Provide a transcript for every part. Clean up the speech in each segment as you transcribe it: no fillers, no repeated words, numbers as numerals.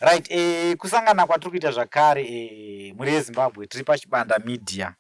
Right, kusangana kwatiri kuita zvakare mhuri yeZimbabwe, tiri paChibanda Media.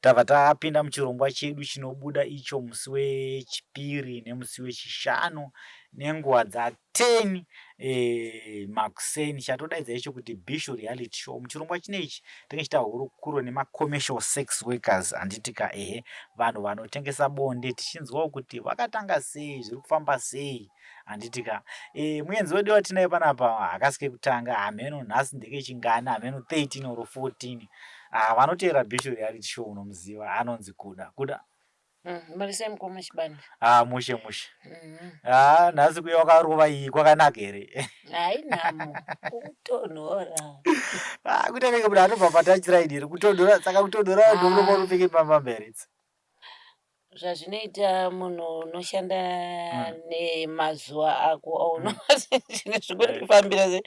Tabva tapinda muchirongwa chedu chinobuda icho musi weChipiri nemusi weChishanu nenguva dza 10 makuseni, chatodaidza icho kuti Bishu Reality Show. Muchirongwa chino ichi tinenge tichiita hurukuro nemacommercial sex workers, handiti ka? Ehe, vanhu vanotengesa bonde, tichinzwawo kuti vakatanga sei, zviri kufamba sei, handiti ka? Muenzi wedu watinaye panapa hakasi kekutanga, hameno nhasi ndekechingani, hameno 13 or 14. Ah, vanoteera Bishu Reality Show unomuziva, anonzi Kuda. Kuda. Marisei mukoma Chibanda. Ah, mushe mushe. Ah, nhasi kuya wakarova iyi kwakanaka here? Hayi nhamo, kutonhora. Ah, kuita kunge munhu anobva patouchline here, kutonhora, saka kutonhora ndokunopa unopfeke pamba here? Zvazvinoita munhu unoshanda nemazuva ako auno zvinhu zvikundifambira sei,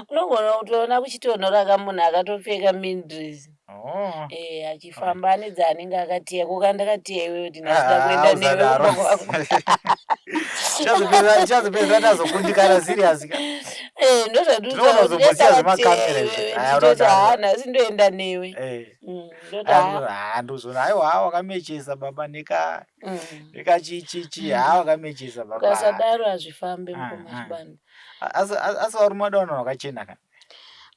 unogona kutoona kuchitonhora kamunhu akatopfeka mini dress. Oh. Achifamba ane dzaanenge akatiya, ko kana ndakatiya iwewe kuti ndasida Ah, kuenda newe usadaro. kumba kwangu. Tichazopedzera tazokundikana serious ka. Ndozvandinotaura Tinoona kuti kuzomboziva ndakatiya zvemakamera izvi. iwewe, Aya, ndichitoti unodaro. haa nhasi ndoenda newe. Ndoti haa. Ah, ndozvona aiwa, haa wakamechesa baba neka neka chi chi chi, haa wakamechesa baba. Ukasadaro hazvifambi Ah, mukoma ah. Chibanda. Asi varume vada vanhu vakachena ka?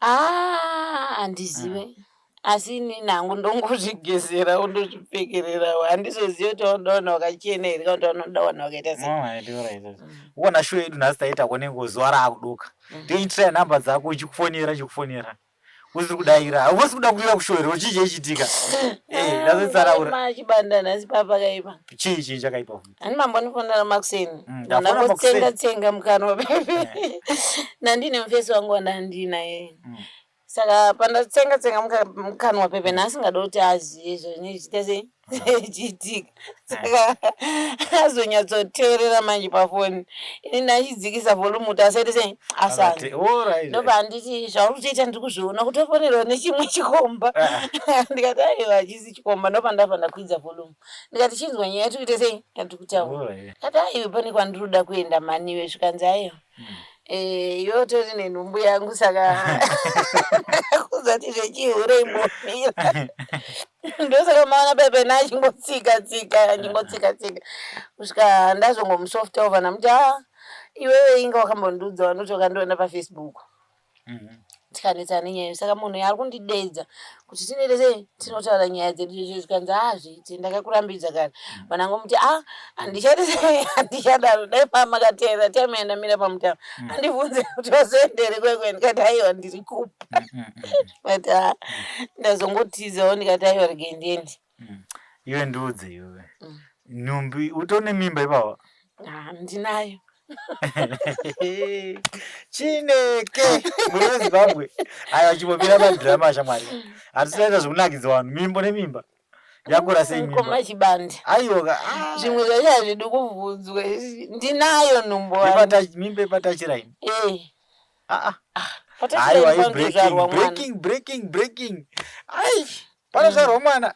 Ah, handizive. Asi inini hangu ndongozvigezerawo ndozvipfekererawo, handizozivi kuti vanoda vanhu vakachena here kana kuti vanoda vanhu vakaita sei. Alright, alright. Uona show yedu nhasi taita konenge zuva raakudoka. Toitira namba dzako uchikufonera chikufonera. Usiri kudaira. Hausi kuda kuuya kushow here? Chii chaichitika? Ndazotsanangura. Machibanda nhasi papakaipa. Chii chii chakaipa futi? Hani mambondifonera makuseni. Ndafona Ndangotsenga makuseni. tsenga mukanwa pepe. Nandine mufesi wangu wandandinaye. Saka pandatsenga tsenga mukanwa pepe nhasi kuti azive zvazvinoita sei zvichiitika. Saka azonyatsoteerera manje pafoni. Ini ndachidzikisa volume kuti asaite sei asanzwe. Akati, alright. Ndobva anditi zvauri kutoita ndiri kuzviona, kutofonerwa nechimwe chikomba. Ndikati aiwa hachisi chikomba, ndobva ndabva ndakwidza volume. Ndikati chinzwa nyaya yatiri kuita sei yatiri kutaura. Ndikati aiwa pane kwandiri kuda kuenda maniwe, zvikanzi aiwa. Iwe utori nenhumbu yangu saka kuzati zvechihure imbomira. Ndosaka maona pepe nachingotsika tsika achingotsika tsika kusvika ndazongomusofta over ndamuti ah iwewe inga wakambondiudza wanoti wakandiona paFacebook. Tikanetsana nenyaya iyo, saka munhu ari kundidedza kuti tinoita sei tinotaura nyaya dzedu izvo, zvikanzi hazviiti ndakakurambidza kare. Vanangomuti ah handichadi sei handichadaro, dai pamakateera time yandamira pamutaro andibvunze kuti wazoenda here kwekwe, ndikati aiwa ndiri kupa. But ah ndazongotizawo ndikati aiwa regai ndiende. Iwe ndiudze iwe. Nhumbi utori nemimba ipapa? Ah, ndinayo. Chineke mhuri yeZimbabwe. Aiwa chimbomira madhirama shamwari. Hatisi zvekunakidza vanhu, mimbo nemimba. Yakura sei mimba? Mukoma Chibanda. Aiwa ka. Ah. Zvimwe zvacho hazvidi kubvunzwa. Ndinayo nhumbu. Mimba ipatachiraini. Ah ah. Patachiraini Aiwa, panotozvarwa breaking, mwana. breaking, breaking, breaking. Ai, panozvarwa mwana.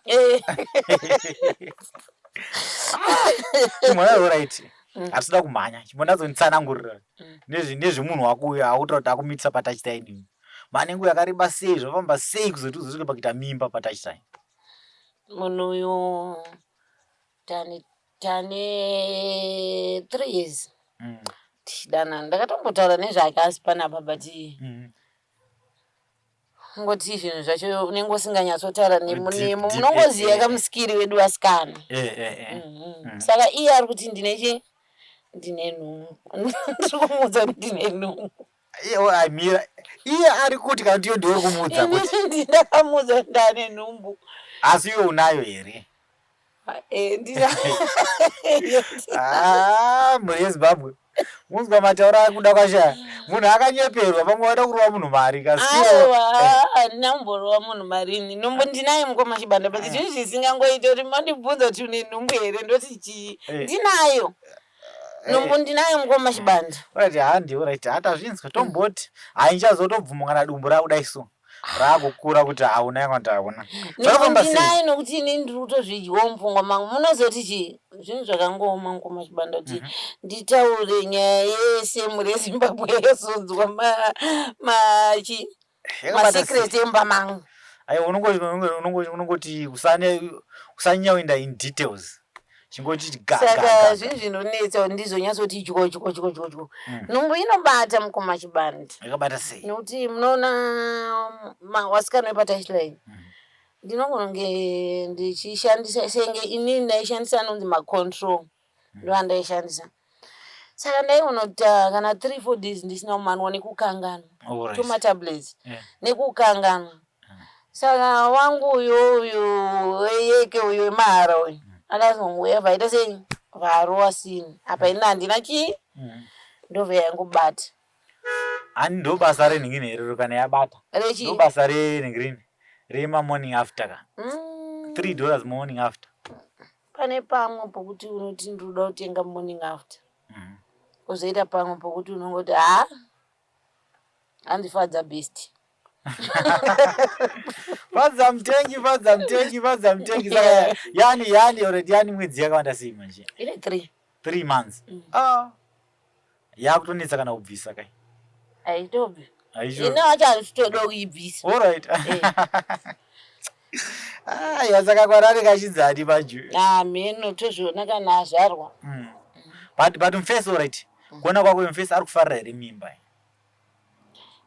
Chimwana, alright. Hatisi kumhanya. Chimbonyatsonditsanangurira nezvemunhu wako uyo akutaura kuti akumitisa patouchline. Manengo yakareba sei, zvafamba sei kuzoti uzosvike pakuita mimba patouchline? Munhu uyu tane 3 years tichidanana. Ndakatombotaura nezvake asi panapa, but ngoti zvinhu zvacho unenge usinganyatsotaura nemo nemo, munongoziva kamusikiri wedu vasikana. Saka iye ari kuti ndine chi ndine nhumbu, ndiri kumuudza kuti ndine nhumbu. Mira, iye ari kuti kana kuti ndiwe uri kumuudza kuti? Inini ndakamuudza kuti ndane nhumbu. Asi iwe unayo here? Ndina. Ah, mhuri yeZimbabwe, munzwa matauro akuda kwashaya munhu akanyeperwa, vamwe vada kurova munhu mari. Aiwa, handina kumborova munhu marini. Nhumbu ndinayo mukoma Chibanda, but zvinhu zvisingangoita kuti mandibvunza kuti une nhumbu here, ndoti chii. Ndinayo nhumbu, ndinayo mukoma Chibanda. Alright, handi, alright, hatazvinzwa, tomboti hainchazotobvuma kana dumbu rakudai so. Raakukura kuti hauna yanga kuti hauna. Zvakafamba sei? Ndinayo nokuti ini ndiri kutozvidyawo mupfungwa mangu. Munozoti chii? Zvinhu zvakangooma mukoma Chibanda kuti mhm. nditaure nyaya yese mhuri yeZimbabwe yozonzwa ma ma chi masecret emba mangu. Aiwa unongoti usanyanya kuenda in details. Chingoti ga Saka zvinhu zvinonetsa ndizonyatsoti dyo dyo dyo dyo dyo. Mm. Nhumbu inobata mukoma Chibanda. Yakabata sei? Nokuti munoona wasikana wepatouchline. Mm. Ndinogona kunge ndichishandisa senge inini ndaishandisa anonzi macontrol mm. ndoandaishandisa saka ndaiona kuti ah, kana three four days ndisina kumanwa nekukanganwa Alright. tumatablets Yeah. nekukanganwa saka wangu uyu uyu weyeke uyu wemahara uyu akazongouya vaita sei varowa sini apa ini handina chii ndobva yangobata Hani ndo basa renhingini here kana yabata rechi ndo basa renhingirini rema morning after ka $3 morning after. Pane pamwe pokuti unoti ndinoda kutenga morning after kozoita pamwe pokuti unongoti haa hanzi fadza best. Fadza mutengi, fadza mutengi, fadza mutengi. Saka yani yani already yani mwedzi yakawanda sei manje? Ine 3. 3 months. Ah. Yakutonetsa kana kubvisa kai. Haitobvi. Haisho. Ine wacho handitoda kuibvisa. All right. Eh. Ah, yasaka kwarari kachidzadi manje. Ah, mheno tozviona kana azvarwa. But mfesi all right. Kuona kwako mfesi ari kufarira here mimba?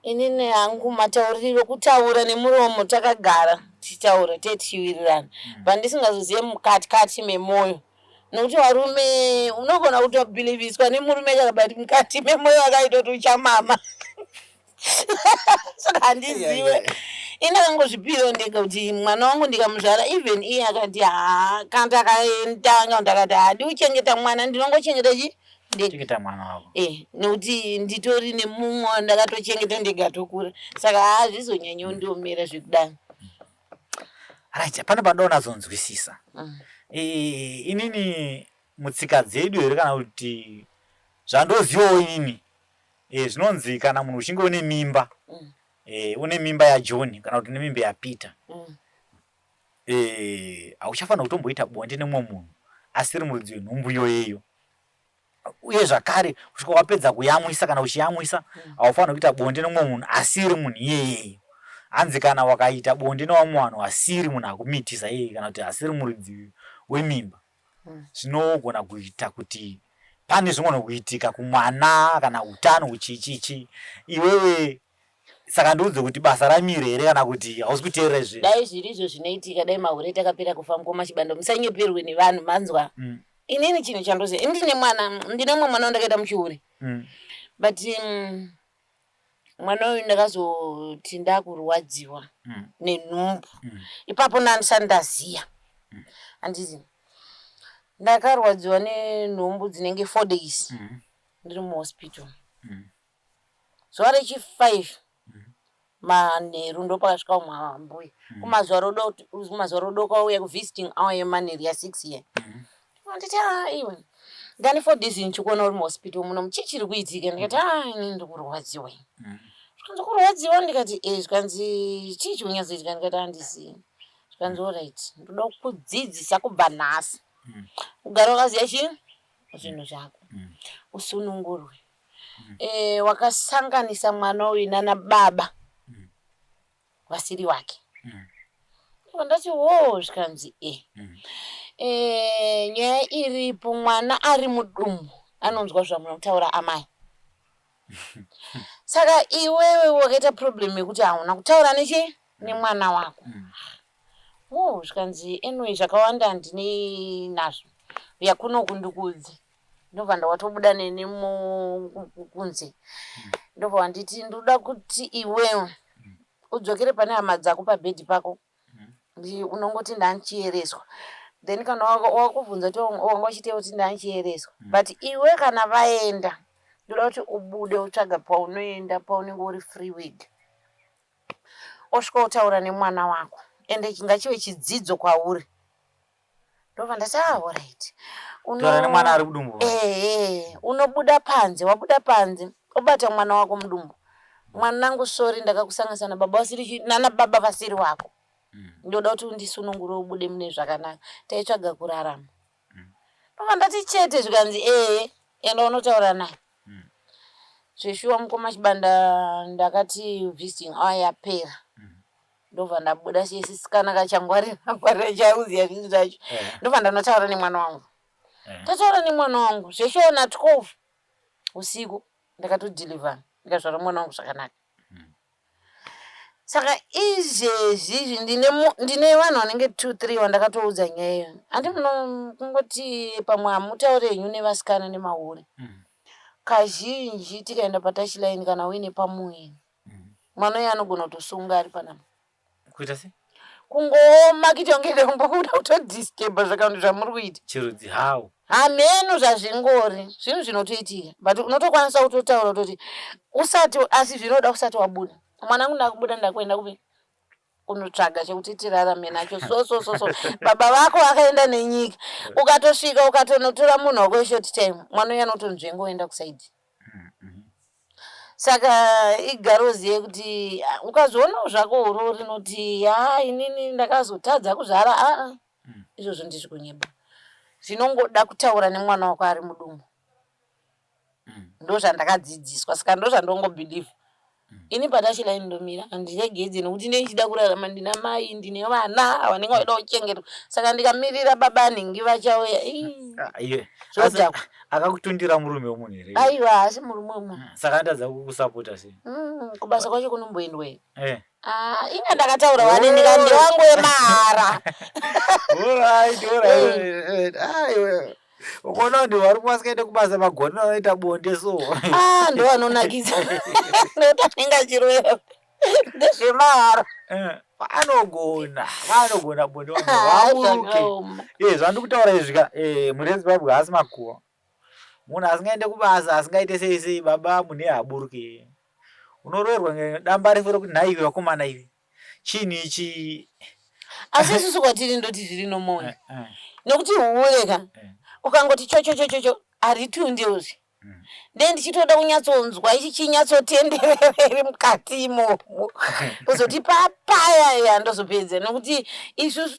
Inini hangu matauriro kutaura nemuromo takagara tichitaura tee tichiwirirana but ndisingazozive mukati kati memoyo nokuti varume unogona kutobhilivhiswa nemurume kana but mukati memoyo akaita kuti uchamama saka handizive ini ndakangozvipirawo ndega kuti mwana wangu ndikamuzvara even iye akati haa kana takatanga ndakati haadi kuchengeta mwana ndinongochengeta chi ndega Chengeta mwana wako. Eh, nokuti nditori nemumwe wandakatochengeta ndega tokura saka haazvizonyanyi kundiomera zvekudaro. Right, pane pandoda unazonzwisisa. Inini mutsika dzedu here kana kuti zvandozivawo inini zvinonzi kana munhu uchinge une mimba une mimba yaJohn kana kuti une mimba yaPeter hauchafanira kutomboita bonde nemumwe munhu asiri muridzi wenhumbu iyoyeyo. Uye zvakare kusvika wapedza kuyamwisa kana uchiyamwisa haufanirwi kuita bonde nemumwe munhu asiri munhu iyeyeye. Hanzi kana wakaita bonde nevamwe vanhu vasiri munhu akumitisa iyeye kana kuti asiri muridzi wemimba zvinogona kuita kuti pane zvinogona kuitika kumwana kana utano chii chii chii. Iwewe Saka ndiudze kuti basa ramire here kana kuti hausi kuteerera izvi? Dai zviri izvo zvinoitika dai mahure takapera kufa mukoma Chibanda musanyeperwe nevanhu manzwa. Inini chinhu chandoziva ini ndine mwana ndine mumwe mwana wandakaita muchihure but mwana uyu ndakazoti ndakurwadziwa nenhumbu ipapo ndandisati ndaziya handiti ndakarwadziwa nenhumbu dzinenge 4 days ndiri muhospital. Zuva rechi 5 manheru ndopakasvika umwe ambuya kumazuva rodoka uya kuvisiting hour yemanheru ya 6 iya anditi ah iwe ndani 4 days ndichikuona uri muhospital muno chii chiri kuitika ndikati ah ini ndikurwadziwa ini zvikanzi kurwadziwa ndikati e zvikanzi chii chikunyatsoitika ndikati handisi zvikanzi orit ndoda kukudzidzisa kubva nhasi ugare wakaziva chii zvinhu zvako usunungurwe Eh, wakasanganisa mwana uyu nana baba vasiri wake. Ndati wo zvikanzi e. Eh, nyaya iripo mwana ari mudumbu anonzwa zvamunotaura amai. Saka iwewe wakaita problem yekuti hauna kutaura nechi nemwana wako. Wo zvikanzi anyway zvakawanda handinei nazvo. Uya kunoku ndikuudze. Ndobva ndawatobuda neni kunze ndobva wanditi ndoda kuti iwewe udzokere pane hama dzako pabhedhi pako unongoti ndanchiereswa then kana wakubvunza kuti wanga uchiitei kuti ndanchiereswa but iwe kana vaenda ndoda kuti ubude utsvaga paunoenda paunenge uri free wega osvika otaura nemwana wako ende ngachive chidzidzo kwauri Ndobva ndati ah alright. Taura nemwana ari mudumbu. Ehe, unobuda panze, wabuda panze obata mwana wako mudumbu. Mwanangu sorry ndakakusanganisa nababa vasiri nana baba vasiri wako. Ndoda kuti undisunungure ubude mune zvakanaka. Taitsvaga kurarama. Ndobva ndati chete zvikanzi ee enda unotaura naye. Zveshuwa mukoma Chibanda ndakati visiting hour yapera. Ndobva ndabuda sesikana kachangwarira ngwarira chauziya zvinhu zvacho. Ndobva ndanotaura nemwana wangu. Tataura nemwana wangu zveshuwa na 12 usiku ndakatodeliver ndikazvara mwana wangu zvakanaka. Saka izvezvi izvi ndine ndine vanhu vanenge 2 3 vandakatoudza nyaya iyo. Handi muno kungoti pamwe hamutaure henyu nevasikana nemahure. Kazhinji tikaenda patouchline kana uine pamuviri mwana uyo anogona kutosunga ari panapa. Kuita sei? Kungooma kuita kunge dombo kuda kutodisturba zvakanhu zvamuri kuita. Chirudzi how? Hameno zvazvingori zvinhu zvinotoitika but unotokwanisa kutotaura kutoti usati asi zvinoda usati wabuda. Mwanangu ndakubuda ndakuenda kupi? Kunotsvaga chekuti tirarame nacho so so so so baba vako vakaenda nenyika ukatosvika ukatonotora munhu wako weshort time mwana uyo anotonzvenga oenda kusaidi. Saka igarozive kuti ukazoonawo zvako huro rinoti haa inini ndakazotadza kuzvara aa izvozvo ndezvekunyeba. Zvinongoda kutaura nemwana wako ari mudumbu. Ndozvandakadzidziswa saka ndozvandongobhilivha. Ini patachila ini ndomira handiregedze nekuti ndinenge ndichida kurarama ndina mai ndine vana vanenge vachida kuchengetwa saka ndikamirira baba nhingi vachauya ii Ah, iye. Zvodhakwa. Asi akakutundira murume wemunhu here? Aiwa haasi murume wemunhu. Saka anotadza kukusapota sei? Kubasa kwacho kunomboendwa here? Eh. Ah, inga ndakataura wani ndikati ndewangu wemahara. Alright, alright. Aiwa. Ukaona kuti varume vasikaende kubasa magona vanoita bonde so. Ah, ndo vanonakidza. Nekuti anenge achiroya ndezvemahara. Eh, vanogona, vanogona bonde vanhu Ah, vaburuke. zvakaoma. Eh, zvandiri kutaura izvi ka, eh, mhuri yeZimbabwe haasi makuhwa. Munhu asingaende kubasa, asingaite sei sei, baba munhu iye haaburuke. Unoroerwa ngedamba refu rekuti nhai iwe vakomana iwe. Chinhu ichi Asi isusu kwatiri ndoti zviri nomoyo. Nekuti hure ka ukangoti chochochochocho haritundi uzvi. Ndee ndichitoda kunyatsonzwa ichi chinyatsotenderere mukati imomo. Kuzoti papaya ya ndozopedza nekuti isusu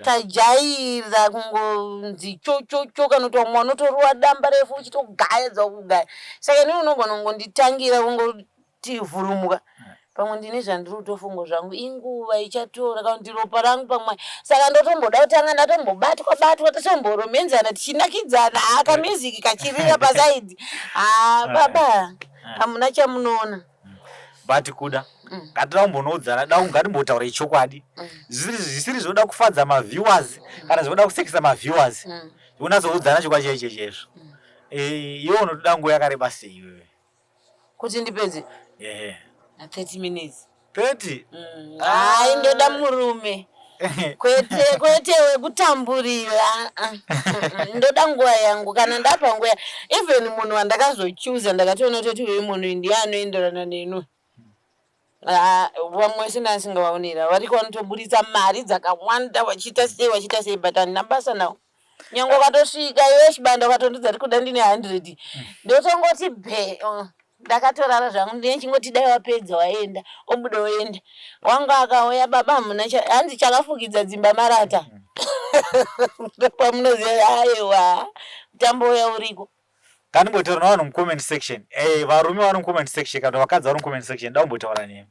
tajaira kungonzi chochocho kana kuti vamwe vanotorova damba refu uchitogaya dzakugaya. Saka inini unogona kungonditangira kungoti vhurumuka. Pamwe ndine zvandiri kutofunga zvangu inguva ichatora kana kuti ropa rangu pamwe saka ndotomboda kutanga ndatombobatwa batwa totomboromenzana tichinakidzana haa kamusic kachirira pasaidi haa baba hamuna chamunoona. But kuda ngatida kumbonoudzana da ngatimbotaura chokwadi zvisiri zvinoda kufadza maviewers kana zvinoda kusekesa maviewers unatsoudzana chokwadi chaicho chaizvo. Iwe unotoda nguva yakareba sei iwewe? Kuti ndipedze? Ehe. 30 minutes. 30? Hayi ndoda murume. Kwete kwete wekutamburira. Ndoda nguva yangu kana ndapa nguva even munhu wandakazochuza ndakatoona kutoti uyu munhu ndiye anoenderana neni. Vamwe vese ndandisingavaonera variko vanotoburitsa mari dzakawanda vachiita sei vachiita sei but handina basa navo. Nyangwe ukatosvika iwe Chibanda ukatondiudza kuti kuda ndine 100 ndotongoti bhe ndakatorara zvangu ndine chingoti dai wapedza waenda obuda oenda. Wangu akauya baba hamuna hanzi chakafukidza dzimba marata. Ndopamunoziva aiwa mutambo uya uriko. Ngandimbotaura nevanhu mucomment section. Eh, varume vari mucomment section kana vakadzi vari mucomment section ndambotaura nemi.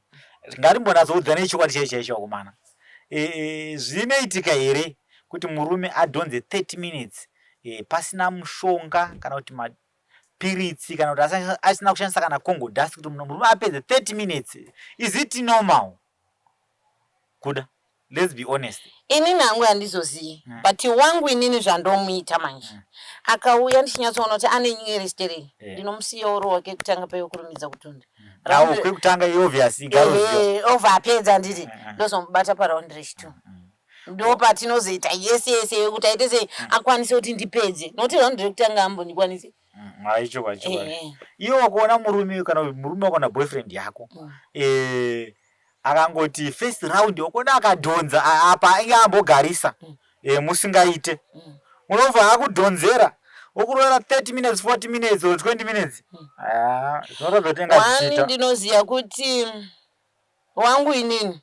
Ngatimbonatsoudza chokwadi chaicho chaicho vakomana. Eh, zvinoitika here kuti murume adhonze 30 minutes pasina mushonga kana kuti mapiritsi kana kuti asina kushandisa kana Congo dust kuti murume apedze 30 minutes? Is it normal? Kuda, let's be honest. Inini hangu handizozivi but wangu inini zvandomuita manje akauya ndichinyatsoona kuti ane nyere sterei ndinomusiya orowa kekutanga payokurumidza kutunda. Awo kwekutanga obvious igaroziva. Ova apedza handiti ndozomubata paraundi rechitu. Ndopatinozoita yese yese yekuti aite sei akwanise kuti ndipedze nokuti raundi rekutanga ambondikwanise. Haicho haicho. Iwe wakuona murume kana murume wako na boyfriend yako akangoti first round wakuona akadhonza apa ainge ambogarisa musingaite unobva akudhonzera. Okurovera 30 minutes, 40 minutes or 20 minutes. Ah, zvinoratidza kuti One angazichita. ndinoziva kuti wangu inini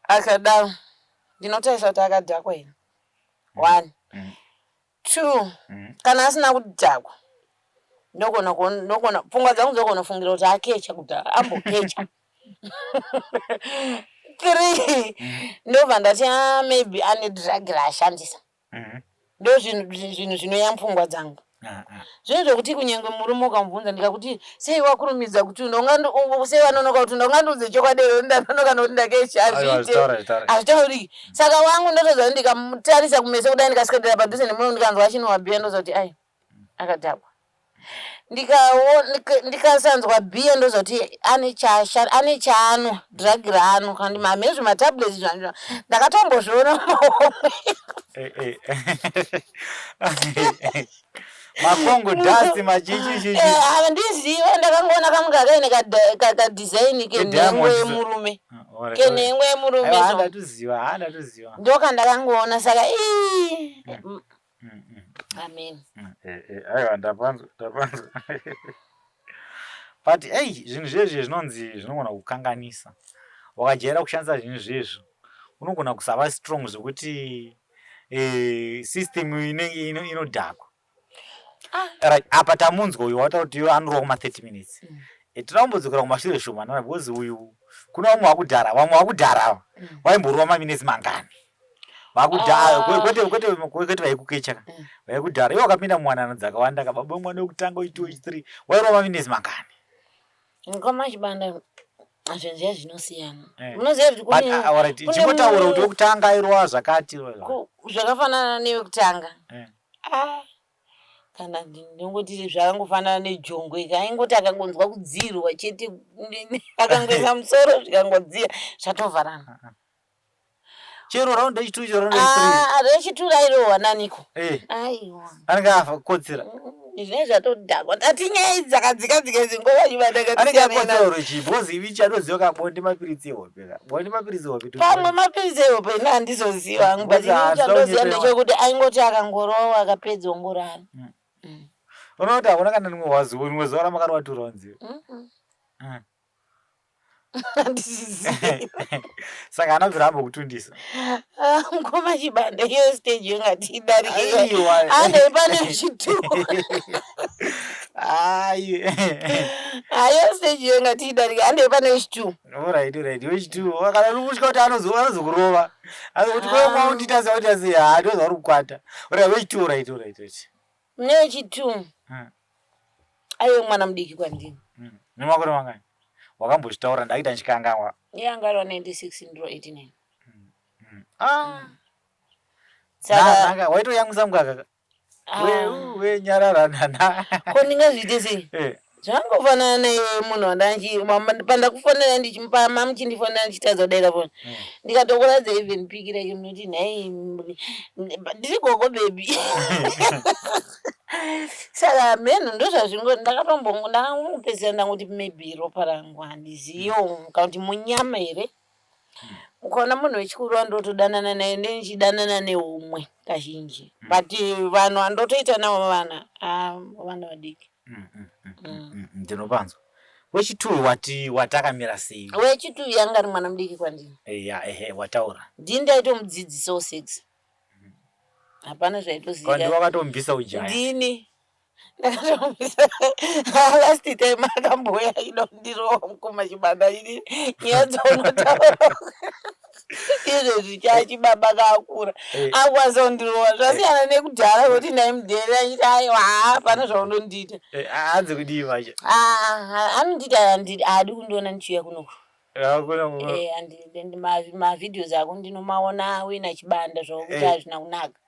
akadaro ndinotarisa kuti akadhakwa here, one. Two, kana asina kudhakwa, ndogona pfungwa dzangu dzogona kufungira kuti akecha, kuti ambokecha. Three, ndobva ndati, ah, maybe ane drug raashandisa. Ndo zvinhu zvinoya mupfungwa dzangu. Zvinhu zvokuti kunyange murume ukamubvunza, ndikakuti, "Sei wakurumidza kutunda?" Sei wanonoka kutunda? Ungandiudze chokwadi here kuti ndanonoka nokuti ndakecha? Aiwa, Hazviite. zvitaura, zvitaura. Hazvitauriki. Saka wangu ndotoziva kuti ndikamutarisa kumeso kudai, ndikaswedera padhuze nemurume, ndikanzwa achinwa bhiya, ndoziva kuti ai, akadhakwa. Ndikasanzwa bhiya, ndoziva kuti ane chaanwa, drug raanwa, kana kuti hamene zvimatablets zvanzva ndakatombozviona mumaomwe. Eh, eh. Makongo dust machichichichi. Handiziva, ndakangoona kamwe kakaine kadesign kenhengo Kediamond. yemurume, kenhengo yemurume so. Ndatoziva, ha, ndatoziva. Ndokandakangoona, saka ii, amen. Aiwa, ndapanzwa, ndapanzwa. But ei, zvinhu zvezvi zvinonzi zvinogona kukanganisa. Wakajaira kushandisa zvinhu zvezvo, unogona kusava strong zvekuti system inenge inodhakwa. Right, apa tamunzwa uyu wataura kuti iwe anorova kuma 30 minutes. Toda kumbodzokera kumashure shoma because uyu kuna vamwe vakudhara, vamwe vakudhara ava vaimborova maminutes mangani vakudhara? Ah. Kwete vaikukecha ka, vaikudhara. Iwe wakapinda muwanano dzakawanda ka, baba mwana wekutanga, wechi2, wechi3, wairova maminutes mangani? Ngoma Chibanda, zvinhu zviya zvinosiyana. Eh. Munoziva kuti But, ah, alright, kune chingotaura kuti wekutanga airova zvakati, airova zvakati. Zvakafanana newekutanga. Ah, kana ndingoti zvakangofanana nejongwe, kaingoti akangonzwa kudzirwa chete, akangoisa musoro, zvikangodziya, zvatovharana. Chero round yechi2, chero round yechi3? Ah, rechi2 rairohwa naniko? Aiwa. Anenge afa kotsira. Zvinenge zvatodhakwa. Tati nyaya idzi dzakadzika dzika idzi, ngova Chibanda. Anenge akotsira uro chii? Because ivi chatoziva ka, bonde mapiritsi ehope ka, bonde mapiritsi ehope. Pamwe mapiritsi ehope, ina handizoziva hangu, but Because haasi chandoziva kunyepewa. ndechekuti aingoti akangorowa, akapedza, ongorara. Unoona kuti hakuna kana rimwe wazuva, rimwe zuva ramakarova two rounds iwe? Handizizivi. Saka haana kubvira ambokutundisa? Ah, mukoma Chibanda, iyo stage yongatiidarike. Aiwa. Andei pane chituo. Ai. Ayo, stage yongatiidarike, andei pane chituo. Alright, wechi2 kana uri kutya kuti anozokurova, kuti kwekwaudiita sauita sei, ha, ndoza uri kukwata. Alright, wechi2, alright. Nechi2 aiwe mwana mudiki kwandini. Nemakore mangani? Wakambozvitaura, ndaita ndichikanganwa. Iye anga ari wa 96, ndiro 89. Ah. Saka Nanga waitoyamwisa mukaka ka? Ah. We nyarara nana. Ko ndingazviite sei? Zvangofanana naiwe munhu wandanchi pandakufonera, ndichimupa, mamuchindifonera, ndichitadza kudaira foni, ndikatokuradza even pic rake, munoti, "Nhai, ndiri gogo baby." Saka mhenhu ndozvazvingo. Ndakatombo ndakangopedzisira ndangoti maybe ropa rangu, handiziyo, kana kuti munyama here. Ukaona munhu wechikuru wandotodanana naye, ndenichidanana neumwe kazhinji, but vanhu vandotoita navo vana, ah, vana vadiki. Ndinopanzwa. Wechi2 wati watakamira sei? Wechi2 yanga ari mwana mudiki kwandini. Ya, ehe, wataura. Ndini ndaitomudzidzisawo sex, hapana Kwandi zvaitoziva. Wakatombisa ujaya. Ndini ndakatomubvisa. Last time akambouya achida kundirova, mukoma Chibanda, ini nyaya dzaunotaura izvezvi chachibaba kaakura, akukwanisa kundirova, zvasiyana nekudhara kuti ndaimudherera achiti, "Aiwa, hapana zvaunondiita." Hanzi kudii vacho? Ah, anonditi haadi kundiona ndichiuya kunoku. Hakuna- Mavideos ako ndinomaona uina Chibanda, zvakuti hazvina kunaka.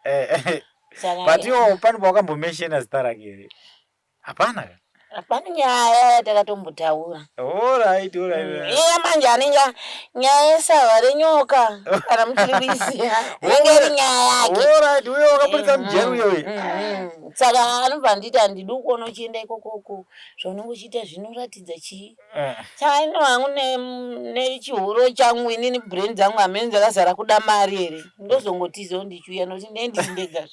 Saka But iwo pane pawakambomentiona zita rake here? Hapana ka? Hapana nyaya yatakatombotaura. Alright, alright. Iye manje anenge nyaya yesahwa renyoka kana muchiri kuiziva inenge iri nyaya yake. Alright, uyo wakaburitsa mujeri uyo uyo. Saka anobva anditi handidi kuona uchienda ikokoko zvaunenge uchiita zvinoratidza chii. Saka ini hangu nechihuro changu inini brain dzangu hameno dzakazara kuda mari here ndozongotizawo ndichiuya nokuti ndee ndiri ndega.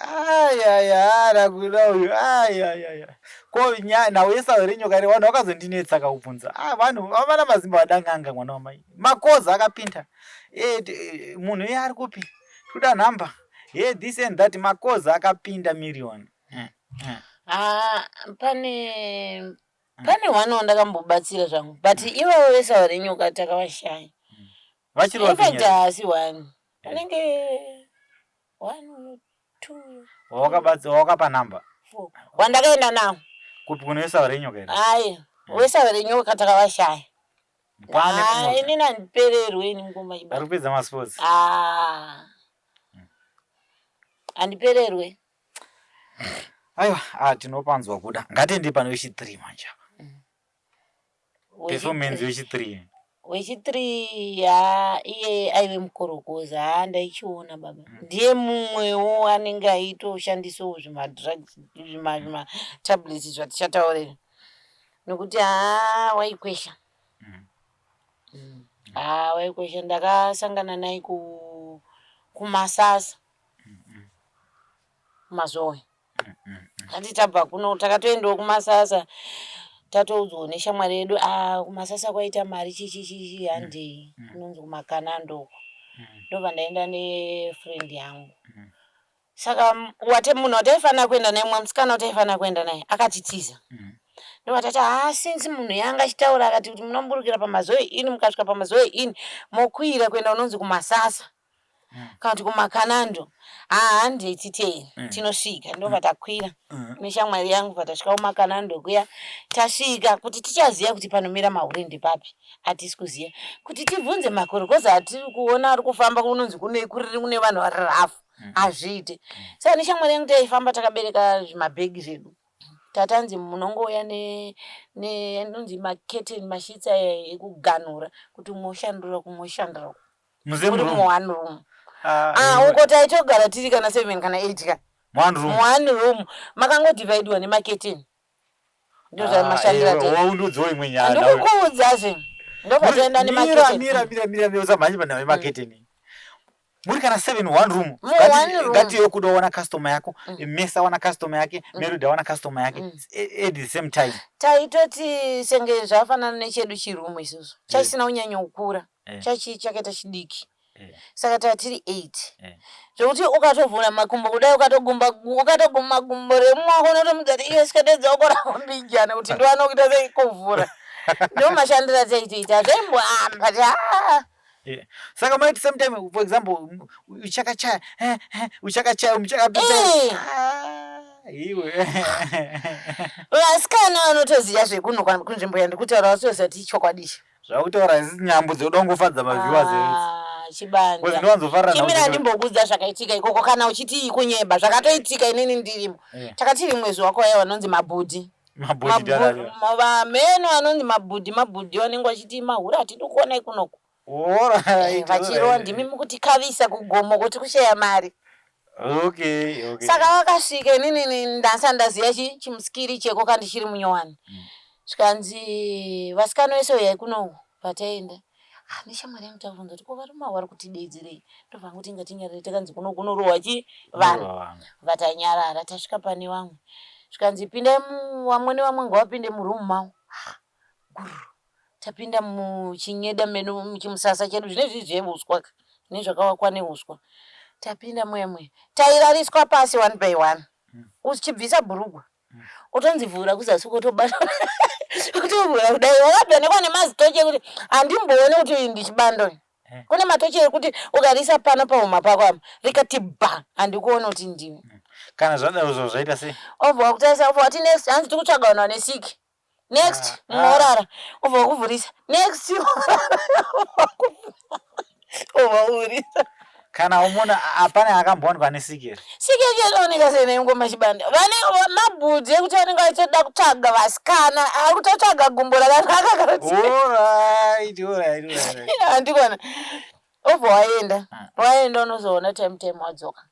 Ayaya, rakuda uyu. Ayayaya. Ko nhau yesawe renyoka here vanhu vakazondinetsa kakubvunza. Ah, vanhu vavana mazimba vadanganga mwana wamai. Makoza akapinda. Eh, munhu iye ari kupi? Toda nhamba. Hey, this and that makoza akapinda million. Ah, pane pane one wandakambobatsira zvangu but ivavo vesawa renyoka takavashaya. Vachiri In fact vapenyu here? haasi one. Anenge one uyo, two uyo, Wawakabatsi wawakapa number. four. Wandakaenda nawo. Kupi kunoisa renyoka here? Ayi, wesawa renyoka takavashaya. Pane Ah, kumwe. inini handipererwe ini mukoma Vari Chibanda. kupedza masports. Ah. Handipererwe. Aiwa, ah tinopanzwa kuda. Ngatiende pane wechi 3 manje apa. Performance wechi 3. Wechi3 haa iye aive mukorokoza haa ndaichiona baba. Ndiye mumwewo anenge aitoshandisawo zvimadrugs zvimatablets zvatichataurira. Nokuti haa waikwesha. Haa waikwesha ndakasangana naye kuMasasa. Kumazowe. Handi tabva kuno takatoendawo kuMasasa tatoudzwawo neshamwari yedu ah kuMasasa kwaita mari chichi chichi handei kunonzi kumakanando uko. Ndobva ndaenda nefriend yangu. Saka wate munhu wataifanira kuenda naye mumwe musikana wataifanira kuenda naye akatitiza. Ndobva tati haa since munhu yanga achitaura akati kuti munomburukira paMazoe Inn mukasvika paMazoe Inn mokwira kuenda kunonzi kuMasasa. Kana kuti kumakanando haa handei titei tinosvika ndobva takwira neshamwari yangu bva tasvika kumakanando kuya tasvika kuti tichaziva kuti panomira mahure ndepapi hatisi kuziva kuti tibvunze makorokoza atiri kuona ari kufamba kunonzi kune kuriri kune vanhu vari rafu hazviite saka neshamwari yangu taifamba takabereka zvimabhegi zvedu tatanzi munongouya ne anonzi maketeni mashitsi aya ekuganhura kuti umwe oshandura kumwe oshandura muri muone room. Ah, uko taitogara tiri kana 7 kana 8 ka. One room. One room. Makangodivhaidwa nemaketeni. Ndozvamashandira tei. Waundudzo imwe nyaya. Ndikukuudza zve. Ndopatoenda nemaketeni. Mira mira mira mira usamhanye panhau yemaketeni. Muri kana 7 one room. Ngati iwe kuda wana customer yako, Mesa wana customer yake, Melody wana customer yake at the same time. Taitoti senge zvafanana nechedu chiroom isusu. Chaisina kunyanya kukura. Chachi chakaita chidiki. Saka tatiri 8. Zvekuti ukatovhura makumbo kudai ukatogumba ukatoguma gumbo remuwako unotomudza kuti iwe sikadedza wako rako mbijana kuti ndiwane kuita sei kuvhura. Ndo mashandiro ataitoita. Zvaimboamba ti ah. Yeah. Saka maiti same time for example uchakachaya uchakachaya uchakapita. Iwe. Vasikana vanotoziva zvekuno kunzvimbo yandikutaura vatoziva kuti ichokwadi ichi. Zvakutaura isi nyambo dzoda kungofadza maviewers ah, Chibanda. Ndinowanzofarira Chimira ndimbokuudza zvakaitika ikoko kana uchiti kunyeba zvakatoitika inini ndirimo. Takati rimwe zuva kwaiva vanonzi mabhudhi. Vameno anonzi mabhudhi mabhudhi vanenge vachiti mahure hatidi kuonai kunoku. Vachirova ndimi mukutikavisa kugomo kuti kusheya mari. Okay, okay. Saka vakasvika inini ndasa ndaziya chimusikiri cheko kandichiri munyowani. Zvikanzi vasikana vese uyai kunoku pataenda. Ah, neshamwari yangu tabvunza kuti ko varume ava vari kutideedzerei? Ndobva angoti ngatinyarare takanzi kuno kunorohwa chi vanhu. Vatanyarara tasvika pane vamwe. Zvikanzi pindai vamwe nevamwe ngavapinde muroom mavo. Ah, gururu. Tapinda muchinyeda medu muchimusasa chedu zvine zviri zveuswa ka zvine zvakavakwa neuswa. Tapinda muya muya tairariswa pasi one by one uchibvisa bhurugwa otonzi vhura kuzasi kotobata otovhura kudai wakabvenekwa nemazitochi ekuti handimboone kuti uyu ndichibando uyu. Kune matochi ekuti ukarisa pano pahuma pako apa rikati bha handikuone kuti ndiwe. Kana zvadaro zvo zvaita sei? Obva wakutarisa obva wati next hanzi tiri kutsvaga vanhu vane siki. Next mumwe orara obva wakuvhurisa next obva wakuvhurisa. Kana umona hapana akambowanikwa ane siki here? Siki yacho yakaoneka sei nayo ngoma chibanda? Vane mabhudhi ekuti vanenge vachitoda kutsvaga vasikana, ari kutotsvaga gumbo rakanaka kana kuti. Alright, alright, alright. Handikona. Obva waenda. Waenda unozoona time time wadzoka.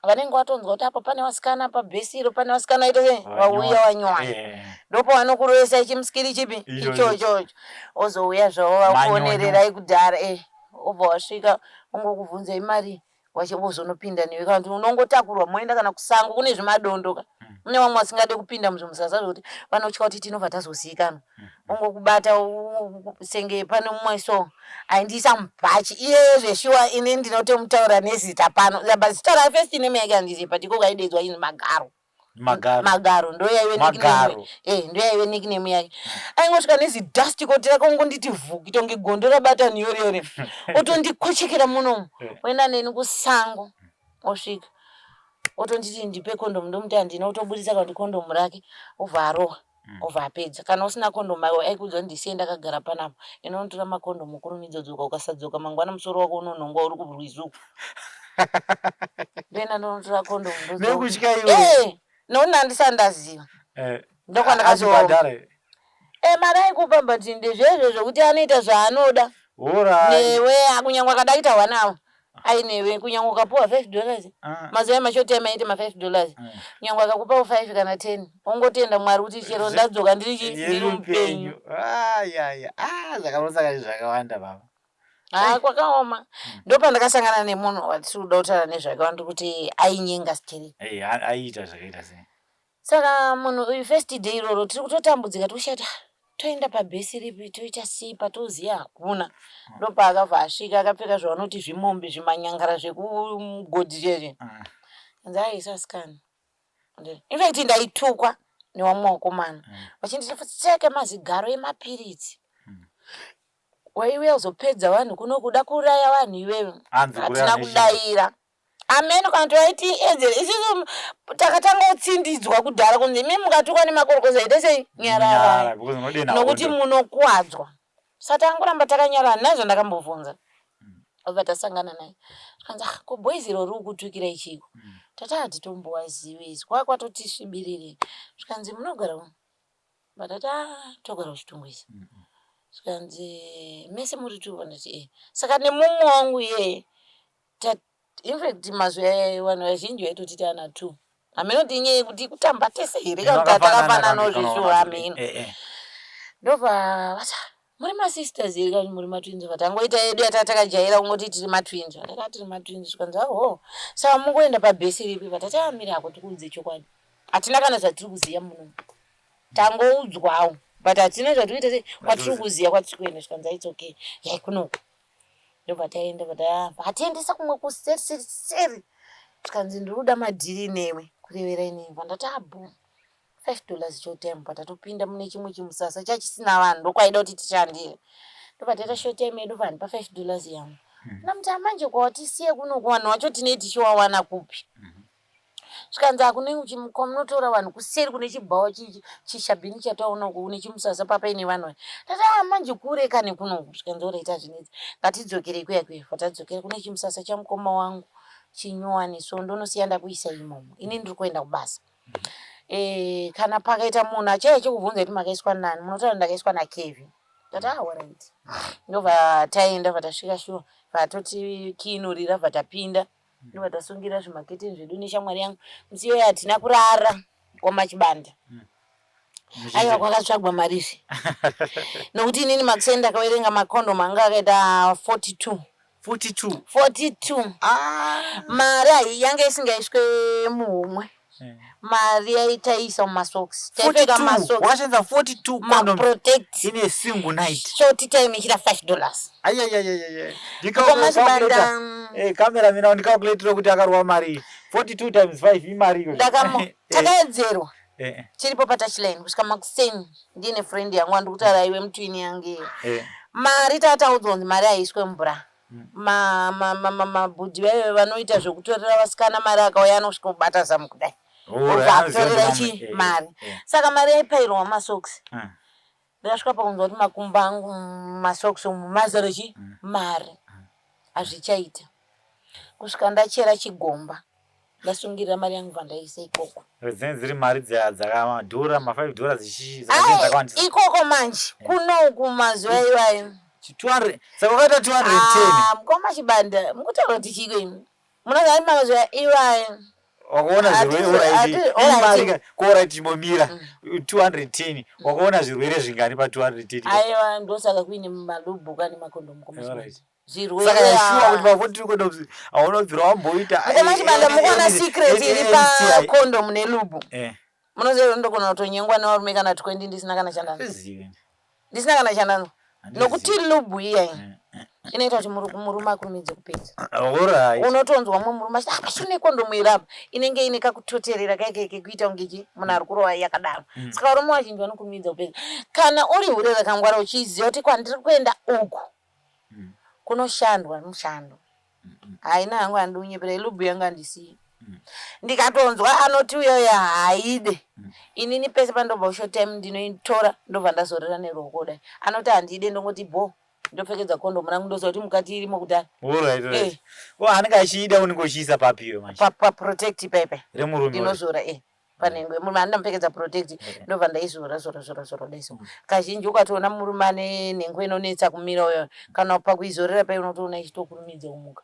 Vanenge watonzwa kuti apa pane vasikana pabhesi iro pane vasikana vaita sei vauya wanywana Eh. ndopavanokurovesa chimusikiri chipi Ichocho. ichochocho ozouya zvavo vakuonererai kudhara e obva wasvika ongokubvunza imari wozonopinda newe kana kuti unongotakurwa moenda kana kusango kune zvimadondo ka mune vamwe vasingade kupinda muzvimusasa zvekuti vanotya kuti tinobva tazozivikanwa ongokubata senge pane mumwe so aindiisa mubhachi iyeye zveshuwa ini ndinotomutaura nezita pano but zita rake first name yake handizivi but iko kaidedzwa inzi magaro Magaro. Magaro ndoyaive nickname Magaro. eh ndoyaive nickname yake aingosvika nezidust coat rake ongonditi vhu kuita kunge gondo rabata nyorere otondikochekera munomu oenda neni kusango osvika otonditi ndipe kondomu ndomuti handina otoburitsa kana kuti kondomu rake obva arohwa obva apedza kana usina kondomu aiwa aikuudza kuti ndisiye ndakagara panapa enda unotora makondomu ukurumidze kudzoka ukasadzoka mangwana musoro wako unonhongwa uri kurwizi uku ndoenda ndonotora kondomu ndodzoka Nekutya iwe. Eh, nokuti ndandisati ndaziva Eh, ndokwandakazo achibhadhara here? Eh, mari aikupa but ndezvezvo zvokuti anoita zvaanoda Alright. newe kunyangwe akada kuita one hour ainewe kunyangwe ukapuwa $5 Ah. mazuva emashort time aite ma$5 kunyangwe akakupawo 5 kana 10 ongotenda Mwari kuti chero ndadzoka ndiri chi ndiri mupenyu. Ayaya. Ah, zvakamusaka zvakawanda baba. Haa kwakaoma. Ndopandakasangana nemunhu watiri kuda kutaura nezvake wandiri kuti ainyenga stereki. Eh, aiita zvakaita sei? Saka munhu uyu first day iroro tiri kutotambudzika tikushaya kuti ah, toenda pabhesi ripi toita sei patoziva hakuna. Ndopaakabva asvika akapfeka zvavanoti zvimombe zvimanyangara zvekumugodhi zviya zviya. Hanzi aisa asikana. Infact ndaitukwa nevamwe vakomana vachinditi futseke mazigaro emapiritsi. Waiuya kuzopedza vanhu kuno kuda kuuraya vanhu iwewe. Hanzi kuuraya Hatina nechii? kudaira. Ameno kana kuti vaitiedzera isusu takatanga kutsindidzwa kudhara kunzi imi mukatukwa nemakorokoza ita sei nyararai Nyara, because unodenha nokuti hondo. munokuwadzwa. Saka tangoramba takanyarara nazvo ndakambobvunza. Obva tasangana naye. Zvikanzi ah ko boys iro riri kukutukirai chiiko? Tati hatitombowazive isu kwava kwatoti svibirire. Zvikanzi munogara ku But tati ah togara kuChitungwiza. Zvikanzi mese muri two ndati eh. Saka nemumwe wangu iyeye infact mazuva aya vanhu vazhinji vaitotiti ana two. Hameno kuti inyaya yekuti kutamba tese here kana kuti takafananawo zveshuwa hameno. Ndobva vati "Ah, muri masisters here kana kuti muri matwins vati angoita yedu yatakajaira kungoti tiri matwins. Vatati "Ah, tiri matwins zvikanzi aho saka mungoenda pabhesi ripi vatati amira hako tikuudze chokwadi. Hatina kana zvatiri kuziva muno. Tangoudzwawo but hatina zvatiri kuita sei kwatiri kuziva kwatiri kuenda zvikanzi it's okay yai kunoku. Ndobva taenda vatiendesa kumwe kuseri seri seri zvikanzi ndiri kuda madhiri newe kurevera inini bva ndati abho $5 short time but tatopinda mune chimwe chimusasa chachisina vanhu ndokwaida kuti tishandire ndobva taita short time yedu vanhu pa $5 yangu ndamuti amanje kwawatisiye kunoku vanhu vacho tinei tichiwawana kupi zvikanzi hakune kwamunotora vanhu kuseri kune chibhawa chishabhini chataona uko kune chimusasa papaine vanhu ndati ah manje kure kani kunoku zvikanzi oraita zvinetsi ngatidzokerei kuya kuya vatadzokera kune chimusasa chamukoma wangu chinyowani so ndonosiya ndakuisa imomo ini ndiri kuenda kubasa e, kana pakaita munhu achaiya chekubvunza kuti makaiswa nani munotaura ndakaiswa nakevi ndati ah alright ndobva taenda bva tasvika shuwa vatotikinurira bva tapinda ndobva tasungira zvimaketeni zvedu neshamwari yangu musi iyoyo hatina kurara kwamachibanda aiwa kwakatsvagwa mari izvi nokuti inini makuseni ndakaverenga makondomu anga akaita 42 42 42 ah. mari ayi yanga isingaiswe muhomwe mari yaitaisa mumasocks taipfeka masocks wakashandisa 42 condoms maprotect in a single night short time ichita $5 ayayayayaya Komachibanda kamera mina ndicalculatire kuti akarova mari 42 times 5 imari iyo ndakamo takaedzerwa Eh, tiripo patouchline kusvika makuseni ndiine friend yangu andikutaura iwe mutwini yangu iye eh. mari tataudzwa kunzi mari haiswe mubra mabhudhi vaive vanoita zvekutorera vasikana mari akauya anosvika kubata zamu kudai Alright, obva anoziva akutorera kuti chi eh, mari eh. saka mari yaipairwa masocks Ah. ndakasvika pakunzwa kuti makumbo angu masocks umu mazara chi mari hazvichaita. Kusvika ndachera chigomba ndasungirira mari yangu bva ndaisa ikoko. Dzinenge dziri mari dzakamadhora, ma5 dollars ichichi dzakawandisa. Ikoko manje kunoku mazuva iwayo. 200, saka wakaita 210. Ah, mukoma Chibanda, mukutaura kuti chiiko imi? Munoziva kuti mazuva iwayo Wakaona zvirwere, alright, alright, chimbomira. 210, wakaona zvirwere zvingani pa 210? Aiwa, ndosaka kuine malubhuka nemakondomu, mukoma Chibanda. Zvirwere. Saka yashuwa kuti pa40 condoms hauna kubvira wamboita. Mukoma Chibanda, mukuona secret iri pakondomu nelubhu? Munoziva kuti ndogona kutonyengwa nevarume kana 20 ndisina kana chandanzwa? Ndisina kana chandanzwa, nokuti lubhu iyai inoita kuti murume akurumidze kupedza. Unotonzwa mumwe murume achiti, "Apa chine kondomu iri apa." Inenge ine kakutoterera kaike kekuita kunge chi munhu ari kurova yakadaro. Saka varume vazhinji vanokurumidza kupedza. Kana uri hure rakangwara, uchiziva kuti kwandiri kuenda uku kunoshandwa mushando, haina hangu, handidi kunyepera, ilubhu yangu handisiyi. Ndikatonzwa anoti uyoyo haide, inini pese pandobva kushort time ndinoitora, ndobva ndazorera neruoko kudai. Anoti handide, ndongoti bo, ndopfekedza kondomu rangu, ndoziva kuti mukati irimo kudhara. Anenge achiida, unenge uchiisa papiwe manje? Paprotect paipai. Remurume? Ndinozora panhengo yemurume, handinamupfekedza protect, ndobva ndaizora zora zora zora dai so. Kazhinji ukatoona murume ane nhengo inonetsa kumira uyo, kana pakuizorera pai, unotoona ichitokurumidza kumuka.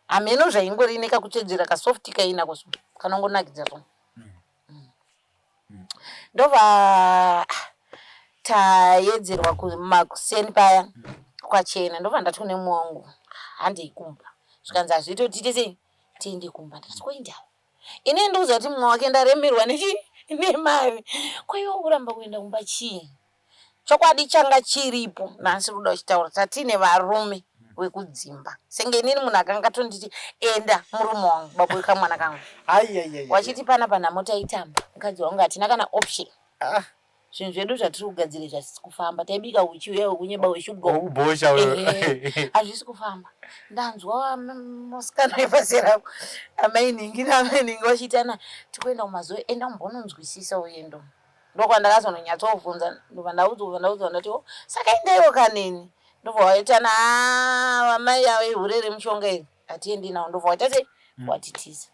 Hameno zvaingori ine kakutsvedzera kasoft kainako so, kanongonakidza so. Ndobva tayedzerwa kumakuseni paya, kwachena, ndobva ndati kune mumwe wangu, "Handei kumba." Zvikanzi, "Hazviite kuti tiite sei, tiende kumba." Ndikati, "Koindawo inini ndikuziva kuti mumwe wake ndaremerwa nechi nemari, koiwe kuramba kuenda kumba chii?" Chokwadi changa chiripo nhasi ruda uchitaura, tatine varume wekudzimba senge inini, munhu akanga atonditi enda, murume wangu, baba wekamwana kangu, wachiti pana panhamo taitamba, mukadzi wangu hatina kana option. Zvinhu zvedu zvatiri kugadzira zvasisi kufamba. Taibika uchi uya wekunyeba weshuga. Wekubosha uyo. Hazvisi kufamba. Ndanzwa musikana wepazera, amainingi naamainingi vachiitana, "Tikuenda kumazuva, enda umbononzwisisa uendo." Ndokwandakazononyatsobvunza, ndobva ndaudzwa, ndaudzwa, ndati, "Oh, saka endaiwo kaneni." Ndobva waitana, "Vamai ava ihure remushonga iri, hatiendi nawo." Ndobva waita sei, watitiza.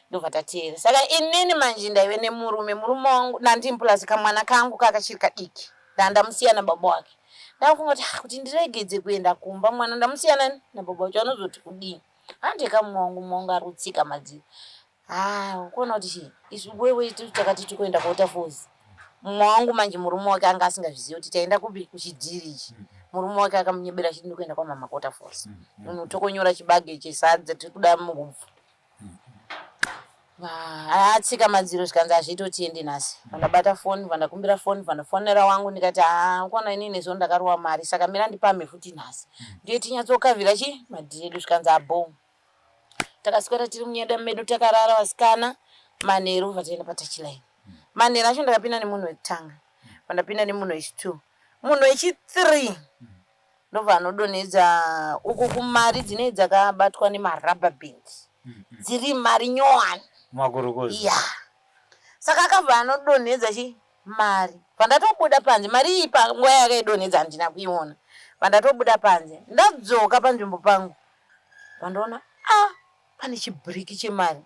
Ndobva tateera. Saka inini manje ndaive nemurume, murume wangu nandini plus kamwana kangu kakachiri kadiki, ndandamusiya nababa wake. Ndakufunga kuti, "Ah, kuti ndiregedze kuenda kumba, mwana ndamusiya nani, nababa wacho, anozoti kudini?" Handeka mumwe wangu, mumwe wangu ari kutsika madziro. Ha, ukuona kuti chii, isu wewe takati tikuenda kuWaterfalls. Mumwe wangu manje, murume wake anga asingazvizivi kuti taenda kupi, kuchidhiri ichi. Murume wake akamunyebera achiti, "Ndikuenda kwamama kuWaterfalls, munhu tokonyora chibage chesadza, tiri kuda muhupfu." Atsika madziro, zvikanzi, "Hazviiti kuti tiende nhasi." Vandabata foni, vandakumbira foni, vandafonera wangu, ndikati, "Ha, ukona inini nezuva ndakarowa mari, saka mira ndipamhe futi nhasi, ndiye tinyatsokavhira chi madhiri edu." Zvikanzi, "Abo." Takaswera tiri munyeda medu, takarara vasikana. Manheru bva taenda patouchline. Manheru acho ndakapinda nemunhu wekutanga, vandapinda nemunhu wechi2, munhu wechi3 ndobva anodonhedza uku kumari dzinee dzakabatwa nemarubber band, dziri mari nyowani. Makorokoza. Ya, saka akabva anodonhedza chi mari. Pandatobuda panze, mari iyi panguva yakaidonhedza handina kuiona. Pandatobuda panze, ndadzoka panzvimbo pangu, pandoona, a, pane chibhiriki chemari,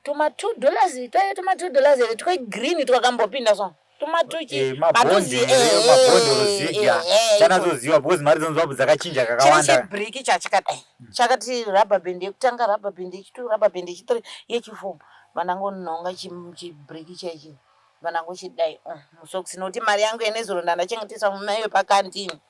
tuma $2, twaive tuma $2 here, twegreen twakambopinda so, tuma tuchi. Mabhondi here, mabhondi oziga chanatsoziva, because mari dzemuZimbabwe dzakachinja Chiri kakawanda. Chibhiriki chachakadai, chakati rubber band yekutanga, rubber band yechi2, rubber band yechi3, yechi4. Vandangonhonga chibhiriki chaichi, vandangochidai musokisi, nokuti mari yangu yenezuro ndandachengetesa mumaiwe pakantini.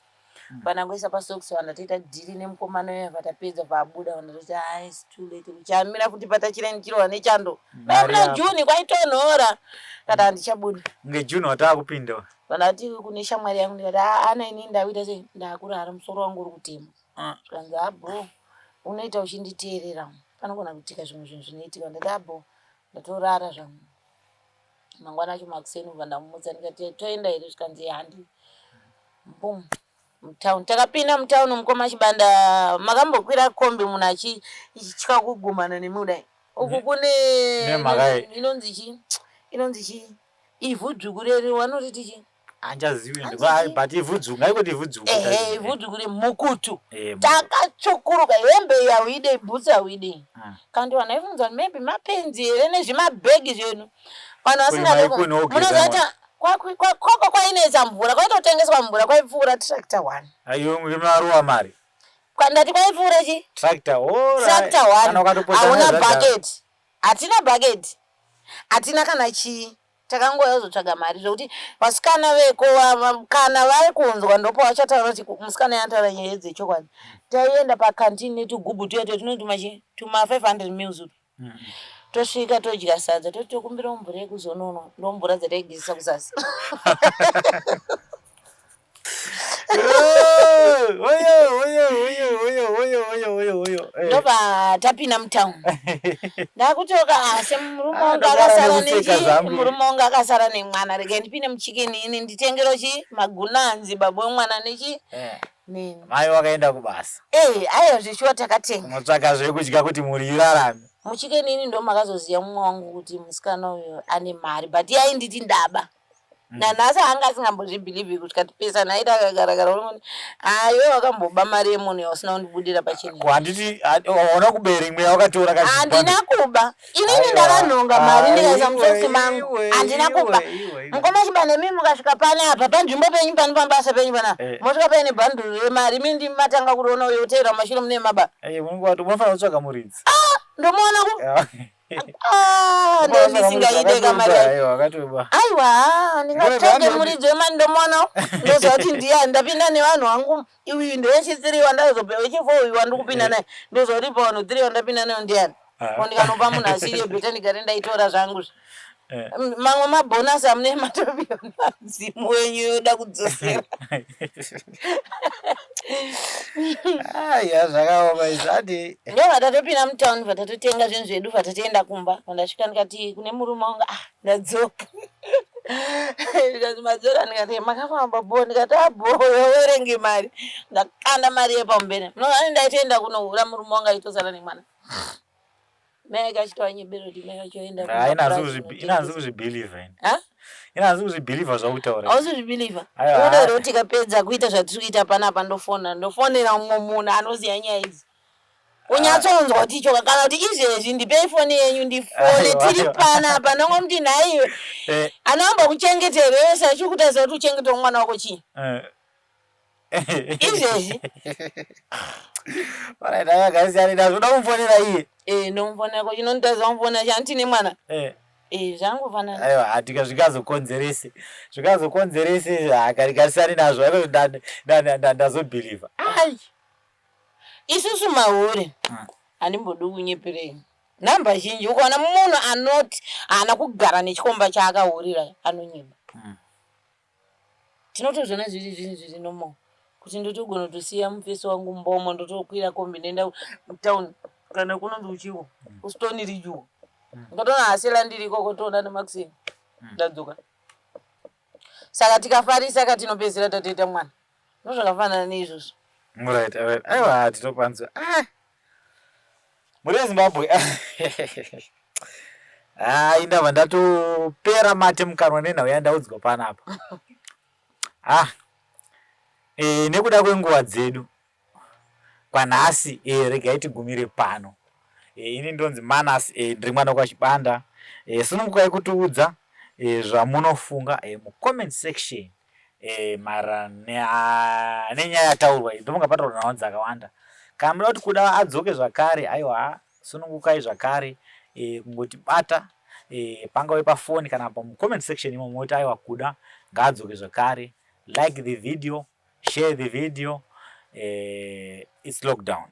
Vandangoisa pasokisi, vandatoita dhiri nemukomana uya. Vatapedza, vabuda, vandatoti, "Hai, it's too late." Kuchamira futi patachira ndichirwa nechando. Mari Muna June kwaitonhora, kati handichabuda. Kunge June wataakupinda. Vandati kune shamwari yangu, ndikati, "Ah, ana, inini ndakuita sei, ndakurara, musoro wangu uri kutema." Zvikanzi, "Abo, unoita uchinditeerera, panogona kuitika zvimwe zvinhu zvinoitika." Ndati, "Abo." Ndatorara zvangu. Mangwana acho makuseni ubva ndamumutsa, ndikati, "Toenda here?" Zvikanzi, "Handi." Bum, mutauni takapinda mutauni. Mukoma Chibanda, makambokwira kombi munhu achitya kugumana nemi kudai? Uku kune Nemhaka yei? Inonzi chi, inonzi chi, ivhu dzvuku reri, wanoriti chi? Handichazivi but ivhu dzvuku, ngaingoti ivhu dzvuku. Ehe, ivhu dzvuku remukutu. Eh, Takatsvukuruka, hembe hauide, bhutsu hauide. Ah. Kandi vanhu vaifunza kuti maybe mapenzi here nezvimabhegi zvedu. Vanhu vasingade munoziva kuti kwako kwainetsa mvura, kwaitotengeswa mvura, kwaipfuura tractor one. Ayo maruwa mari. Ndati kwaipfuura chi? Tractor, all right. Tractor one. Hauna bucket. Hatina bucket. Hatina kana chii. Takangouya kuzotsvaga mari zvekuti vasikana veko kana vari kunzwa ndopavachataura kuti musikana yanotaura nyaya dzechokwadi. Taienda pacanteen netugubhu tuya tuya tunoti tumachi tuma 500 mils utu. Tosvika todya sadza toti tokumbirawo mvura yekuzononwa ndomvura dzataigezesa kuzasi. Ndobva tapinda mutown ndakutoka ah, semurume wangu ah, akasara nechi murume wangu akasara nemwana regai ndipinde muchicken ini nditengero chi magunanzi baba wemwana nechi eh. nini mai wakaenda kubasa eh aiwa zveshuwa takatenga unotsvaka zvekudya kuti mhuri irarame muchicken ini ndo makazoziva mumwe wangu kuti musikana uyu ane mari but iye ainditi ndaba Nanhasi anga asingambozvibhilivhi kusvika tipesana aiti akagarakara unongoti haa iwe wakamboba mari yemunhu yausina kundibudira pachena. Ko handiti hauna kuba here imwe yawakatora ka Handina kuba. Inini ndakanhonga mari ndikaisa musokisi mangu. Handina kuba. Mukoma Chibanda imi mukasvika pano apa panzvimbo penyu pano pabasa penyu panapa eh. mosvika paine bhanduru remari imi ndimi matanga kuriona uyo oteera mumashure mune maba. Eh, unofanira kutsvaga muridzi. Ah, ndomuona ku Ah, ndondisingaide kamari aiwa ndingatsvage muridzi wemari ndomuona ndoziva kuti ndiani ndapinda nevanhu vangu uyu ndewechithree wandazope wechifour uyu wandikupinda eh. naye ndoziva kuti pavanhu three wandapinda nayo ndiani ah. ko ndikanopa munhu asiriye beta ndigare ndaitora zvangu eh. Mamwe mabhonasi amune matopiwa nadzimu wenyu yoda kudzosera. Aya zvakaoma izvi ati. Ndo vatatopinda mutown vatatotenga zvinhu zvedu vatatoenda kumba. Pandasvika ndikati kune murume wangu ah ndadzoka. Ndikati madzoka ndikati makafamba bho ndikati ah bho werenge mari. Ndakanda mari yepamberi. Munoona ndaitoenda kunohura murume wangu aitosara nemwana. Mai ake achitowanyebera kuti mai vacho vaenda Ah, ina hanzi kuzvi- ina hanzi kuzvibhilivha ini. Ha? Ina hanzi kuzvibhilivha zvakutaura. Hausi kuzvibhilivha? Aiwa. Unoda here kuti tikapedza kuita zvatiri kuita panapa ndofona ndofonera mumwe munhu anoziva nyaya idzi. Unyatsonzwa kuti ichoka kana kuti izvezvi ndipei foni yenyu ndifone Aiwa, tiri aiwa. panapa ndongomuti nhaiwe Eh, anoamba kuchengeta here wese achiri kutarisira kuti uchengetewo mwana wako chii? eh. Izvezvi. Alright, aya guys, yani ndazoda kumufonera iye. Eh, ndomufonera ko chinonditarisira kumufonera chani tine mwana. Eh. Eh, zvangofanana. Aiwa, hatika zvikazokonzerese. Zvikazokonzerese, hakarisani nazvo. Aiwa, ndazobhilivha. Ai. Isusu mahure. Handimbodi kunyeperei. Nhamba zhinji ukaona munhu anoti haana kugara nechikomba chaakahurira anonyeba. Tinotozviona zviri zvinhu zviri normal kuti ndotogona kutosiya mufesi wangu mumba umo ndotokwira kombi ndoenda mutown kana kunonzi uchiwo kustone ridge uko ndikatoona hasela ndiri ikoko toona nemakuseni ndadzoka saka tikafarisa ka tinopedzisira tatoita mwana ndozvakafanana neizvozvo. Right, right. Aiwa tinopanzwa. Ah. Mhuri yeZimbabwe. Hai ndabva ndatopera mate mukanwa nenhau yandaudzwa panapa. Ah. E, nekuda kwenguva dzedu kwanhasi e, regai tigumire pano. E, ini ndonzi Manas e, ndiri mwana kwaChibanda. E, sunungukai kutiudza e, zvamunofunga e, mucomment section e, maererano nenyaya yataurwa iyi. Ndofunga pataurwa nhau dzakawanda. Kana muda kuti Kuda adzoke zvakare, aiwa sunungukai zvakare e, kungotibata e, pangave pafoni kana pamucomment section imomo moti aiwa Kuda ngaadzoke zvakare. Like the video, share the video. E, it's lockdown.